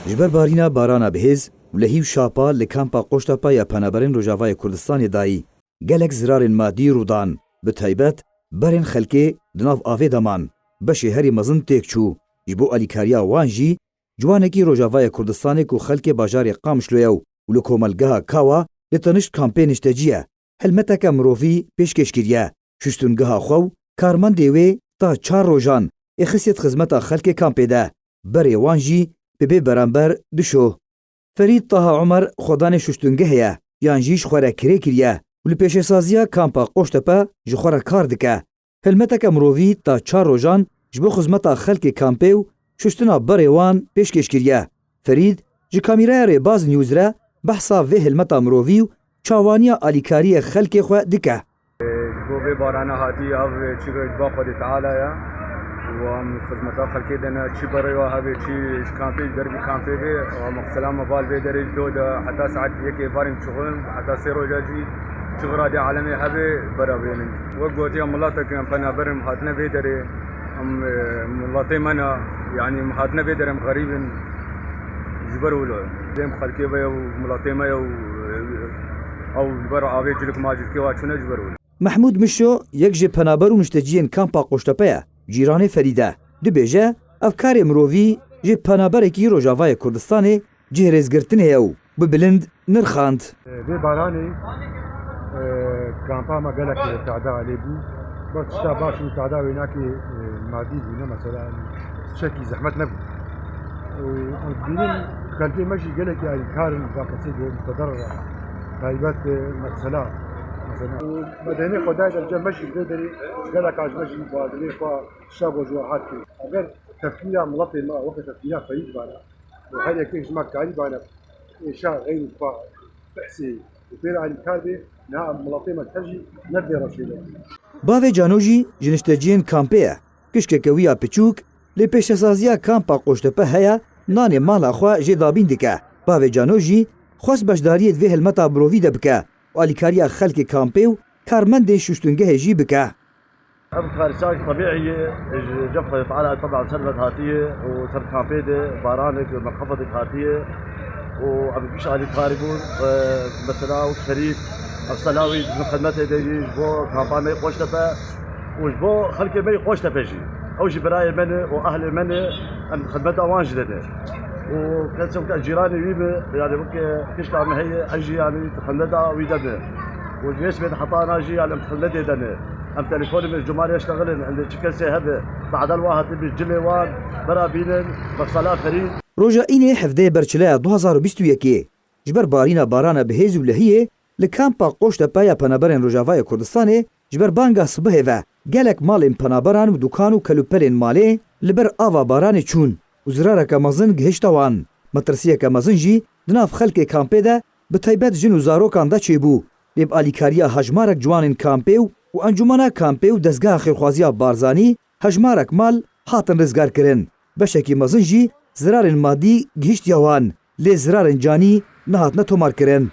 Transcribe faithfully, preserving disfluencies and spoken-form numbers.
Ji ber barîna barana bihêz û lehî û şapa li kampa Qoştepe ya Penaberên Rojavayê Kurdistanê dayî, gelek zirarên madî rû dan, bi taybet berên xelkê di nav avê de man. Beşê herî mezin têk çû. Ji bo alîkariya wan jî ciwanekî Rojavayê Kurdistanê ku xelkê bajarê Qamişloye û li komelgeha Kawa li tenişt kampê niştecî ye, helmeteke mirovî pêşkêş kiriye. Şuştingeha xwe û karmendê wê ta çar rojan ê xistiye di xizmeta xelkê kampê de. Berê wan jî bi bê beramber dişo. Ferîd Taha Omer xwedanê şuştingehê ye, yan jî ji xwe re kirê kiriye û li pêşesaziya kampa Qoştepe ji xwe re kar dike. Hilmeteke mirovî ta çar rojan ji bo xizmeta xelkê kampê û şuştina berê wan pêşkêş kiriye. Ferîd ji kamîraya Rêbaz News re behsa vê hilmeta mirovî û çawaniya alîkariyê xelkê xwe dike. Ji bo vê barana hatî ev çîrok ji ba Xwedê Teala ye û em xizmeta xelkê de ne, çi berê wa hebe, çi ji kampê, ji dervî kampê be, û em mesela me val vê derê ji do de heta saet yekê varên çixin, heta sê roja jî çi radê alemê hebe bera vênin. Wek gotiya miletek em penaber in, em hatine vê derê, em, e, miletê me ne, yanî em hatine vê derê, em xerîb in. Ji ber wilo, dêm xelkê ve ye û miletê me ye û, e, ew ji ber avê cilik ma cilkê wa çûne ji ber wilo. Mehmûd Mişo, yek ji penaber û nişteciyên kampa Qoştepe ye, cîranê Ferîd e. Dibêje, ev karê mirovî ji penaberekî Rojavayê Kurdistanê cih rêzgirtinê ye û bi bilind nirxand. Vê baranê, e, kampa me gelek tehda lê bû. Bes tişta baş û tehda wênakê, e, madî bûne, mesela, tiştekî zehmet nebû. Û em dibînin xelkê me jî gelekî alîkar in, va kesê ku muqteder re taybet, e, mesela, mesela. Û me deynê xwe dayê derce me jî vê derê gelek a ji me jî badinê xwe tişta bo ji we hat kirin. Eger tefkîra miletê me weke tefkîra Ferîd bana û her yekê ji me karî bana êşa xeyr û xwe behsê û pê re alîkar bê, niha miletê me te jî ne vê rewşê de. Bavê Cano jî ji nişteciyên kampê ye. Kişkeke wî ya piçûk li pêşesaziya kampa Qoştepe heye, nanê mala xwe jê dabîn dike. Bavê Cano jî xwest beşdariyê di vê hilmeta mirovî de bike û alîkariya xelkê kampê û karmendên şuştungehê jî bike. Ev karîsa tebîî ye, ji cem Xwedê Teala tebî ser ve hatiye û ser kampê de baranek, menxefetek hatiye û em giş alîkarî bûn. E, mesela û Ferîd, ev selawî di xidmetê de jî ji bo kampa me Qoştepe û ji bo xelkê me Qoştepe jî. Ew jî birayê me ne û ehlê me ne, em xidmeta wan jî de ne. Û kesê weke cîranê wî me, yani weke kişka me heye, ez jî yani xidmeta wî de me. Û ji vê sibê de heta na jî yani em xidmetê de ne. Em telefonê me cumarê ştexilin, em dê çi kesê hebe, badel wa hatibî cilê wan, bera bînin, mesela Ferîd. Roja Înê hevdeyê Berçileya du hazar û bîst û yekê, ji ber barîna barana bihêz û lehiyê, li kampa Qoştepe ya Penaberên Rojavayê Kurdistanê ji ber banga sibihê ve gelek malên penaberan û dukan û kelûpelên malê li ber ava baranê çûn û zirareke mezin gihişte wan. Metirsiyeke mezin jî di nav xelkê kampê de, bi taybet jin û zarokan de çêbû. Lê bi alîkariya hejmarek ciwanên kampê û, û encûmena kampê û dezgeha xêrxwaziya Barzanî, hejmarek mal hatin rizgarkirin. Beşekî mezin jî zirarên madî gihiştiye wan, lê zirarên canî nehatine tomarkirin.